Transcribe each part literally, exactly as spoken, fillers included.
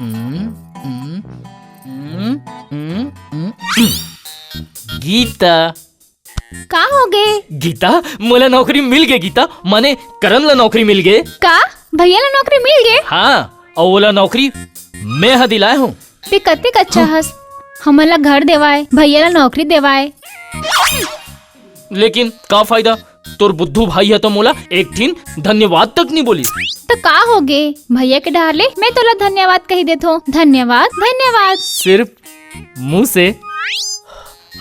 हम्म, हम्म, हम्म, हम्म, हम्म। गीता। का हो गे? गीता, मोला नौकरी मिल गे गीता, माने करण ला नौकरी मिल गे। का? भैया ला नौकरी मिल गे? हाँ, अउ ओला नौकरी मैं ह दिलाए हूँ। ते कतेक अच्छा हस, हमन ला घर देवाय, भैया ला नौकरी देवाय। लेकिन का फायदा, तोर बुद्धू भाई ह तो मोला एक ठिन धन्यवाद तक नहीं बोलिस। त का हो गे, भैया के डहार ले मैं तोला धन्यवाद कही देथों। धन्यवाद, धन्यवाद। सिर्फ मुंह से,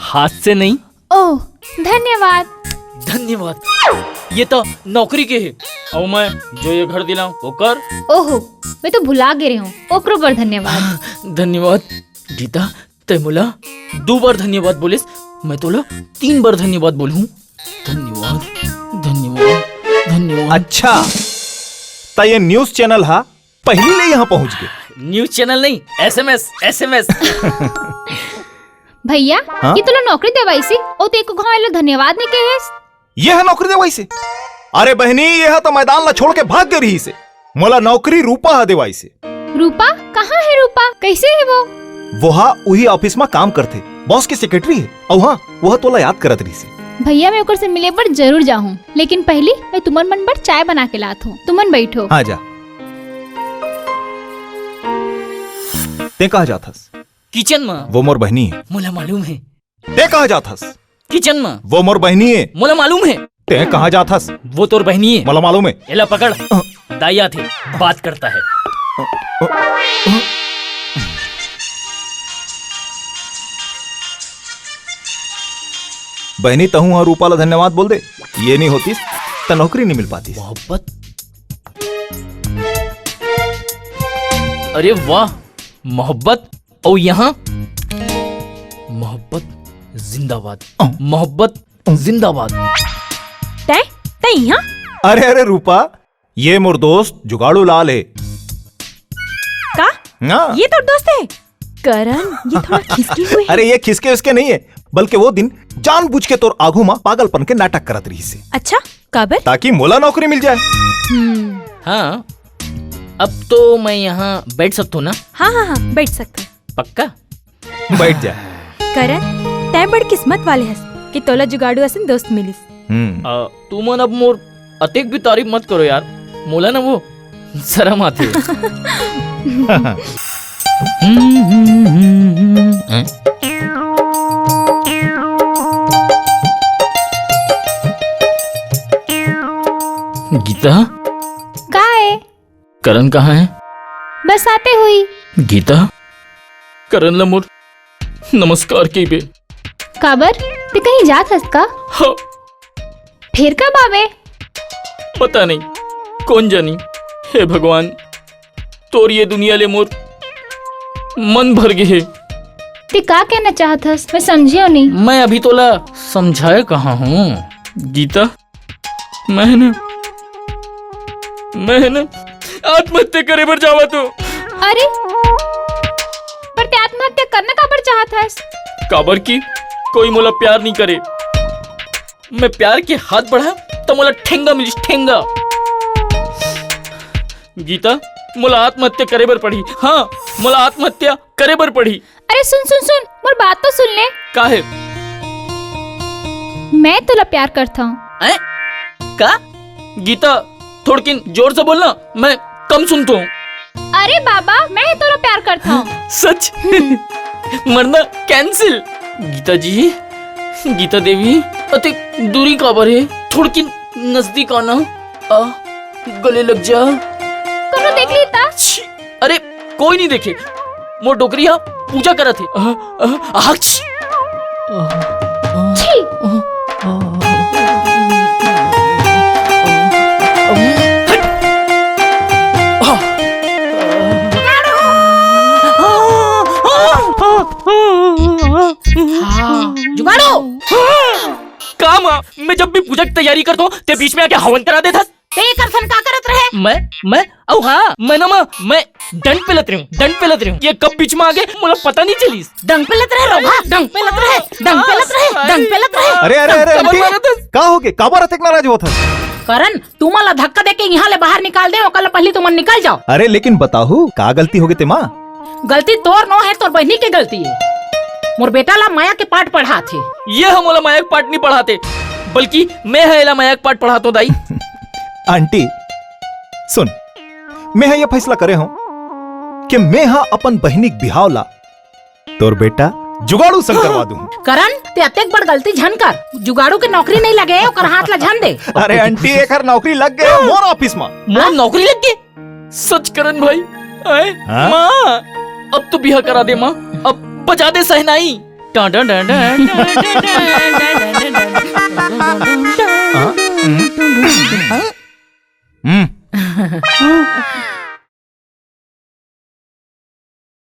हाथ से नहीं। ओह, धन्यवाद। धन्यवाद। ये तो नौकरी के हे, अउ मैं जो ये घर दिलाऊं, ओकर। ओहो, मैं तो भुला गे रहेंव, ओकरो बर धन्यवाद। धन्यवाद। गीता, तैं मोला दू बार धन्यवाद बोलिस, मैं तोला तीन बार धन्यवाद बोलहूं। धन्यवाद, धन्यवाद, धन्यवाद। अच्छा, त ये news channel हा पहिली ले यहाँ पहुंच गे। News channel नहीं, S M S, S M S। भैया, हाँ? ये तोला नौकरी देवाइस, अउ ते एको घांव एला धन्यवाद नहीं कहे हस। ये ह नौकरी देवाइस? अरे बहनी, ये ह तो मैदान ला छोड़ के भाग गे रहिस। मोला नौकरी रूपा ह देवाइस। रूपा? कहाँ हे रूपा? कैसे हे वो? वो हा उही office मा काम करथे, boss के secretary हे। अउ हाँ, वो ह तोला याद करत रहिस। भैया, मैं ओकर से मिले बर जरूर जाहूँ, लेकिन पहिली मैं तुमन मन बर चाय बना के लात हूँ। तुमन बैठो। हाँ, जा। तें कहाँ जात हस? Kitchen मा। वो मोर बहनी हे। मोला मालूम हे। तें कहाँ जात हस? Kitchen मा। वो मोर बहनी हे। मोला मालूम हे। तें कहाँ जात हस? वो तोर बहनी हे। मोला मालूम हे। एला पकड़। अ। दाई आथे, बात करता है। अ, अ, अ। बहनी, तहूँ ह रूपा ला धन्यवाद बोल दे। ये नहीं होतिस, त नौकरी नहीं मिल पातिस। मोहब्बत। अरे वाह, मोहब्बत। अउ यहाँ मोहब्बत जिंदाबाद। अ। मोहब्बत जिंदाबाद। तैं, तैं यहाँ? अरे, अरे रूपा, ये मोर दोस्त जुगाड़ू लाल हे। का? हाँ। ये तोर दोस्त हे? करण, ये थोड़ा खिसके हुए हे। अरे, ये खिसके उसके नहीं हे, बल्कि वो दिन जानबूझ के तोर आगू मा पागलपन के नाटक करत रहिस हे। अच्छा, काबर? ताकि मोला नौकरी मिल जाए। हम्म। हाँ, अब तो मैं यहाँ बैठ सकता हूँ ना? हाँ, हाँ, हाँ, बैठ सकता हूँ। पक्का? बैठ जा। करण, तैं बड़ किस्मत वाले हस कि तोला जुगाड़ू असन दोस्त मिलिस। हम्म। अ, तुमन अब मोर अतेक भी तारीफ मत करो यार, मोला ना वो शरम आथे। हम्म, हम्म, हम्म, हम्म, हैं? गीता? का हे? करण कहाँ हे? बरसाते हुई। गीता, करण ला मोर नमस्कार कहिबे। काबर? तें कहीं जात हस का? हाँ। फेर कब आबे? पता नहीं, कोन जानी। हे भगवान, तोर ये दुनिया ले मोर मन भर गे हे। तें का कहना चाहत हस? मैं समझेंव नहीं। मैं अभी तोला समझाए कहाँ हूँ गीता, मैं ना, मैं ना आत्महत्या करे बर जावत हूँ। अरे, पर तें आत्महत्या करना काबर चाहत हस? काबर कि कोई मोला प्यार नहीं करे। मैं प्यार के हाथ बढ़ाएंव, त मोला ठेंगा मिलिस, ठेंगा। गीता, मोला आत्महत्या करे बर पड़ही। हाँ, मोला आत्महत्या करे बर पड़ही। अरे सुन, सुन, सुन, मोर बात तो सुन ले। का हे? मैं तोला प्यार करथंव। हैं? का? गीता, थोड़किन जोर से बोलना, मैं कम सुनथंव। अरे बाबा, मैं तोला प्यार करथंव। सच? मरना cancel। गीता जी, गीता देवी, अतेक दूरी काबर हे? थोड़किन नजदीक आना। आ, गले लग जा। कोनो देख ली त? छी, अरे, कोई नहीं देखे। मोर डोकरी हा पूजा करत हे। आ, आ, आ, छी। छी। हाँ, जुगाड़ू। का माँ, मैं जब भी पूजा की तैयारी करता हूँ, ते बीच में आके हवन करा देथस। ते एकर सन का करत रहे? मैं, मैं, अउ हाँ, मैं ना माँ, मैं डंड पेलत रहे हूँ, डंड पेलत रहे हूँ। ये कब बीच में आ गए, मोला पता नहीं चलिस। डंड पेलत रहे रोगहा, डंड पेलत रहे, डंड पेलत रहे, डंड पेलत रहे। अरे, अरे, अरे, काबर आंटी, मारत हस? का हो गे? काबर अतेक नाराज होत हस? करण, तुमन ला धक्का देके यहाँ ले बाहर निकाल दे, ओकर ले पहली तुमन निकल जाओ। अरे, लेकिन बताहू, का गलती हो गे ते माँ? गलती तोर नो हे, तोर बहिनी के गलती हे। मोर बेटा ला मया के पाठ पढ़ाथे। ये ह मोला मया के पाठ नहीं पढ़ाथे, बल्कि मैं ह एला मया के पाठ पढ़ातो दाई। आंटी, सुन, मैं ह ये फैसला करे हूँ कि मैं ह अपन बहिनी के बिहाव ला तोर बेटा जुगाड़ू संग करवा दूँ। करण, ते अतेक बड़ गलती झन कर। जुगाड़ू के नौकरी नहीं लगे, ओकर हाथ ला झन दे। अरे आंटी, एकर नौकरी लग गए मोर ऑफिस में। मोर नौकरी लग गए? सच करण भाई, आए हाँ? माँ, अब तो बिहा करा दे माँ, अब बजा दे सहनाई। हाँ? हम्म।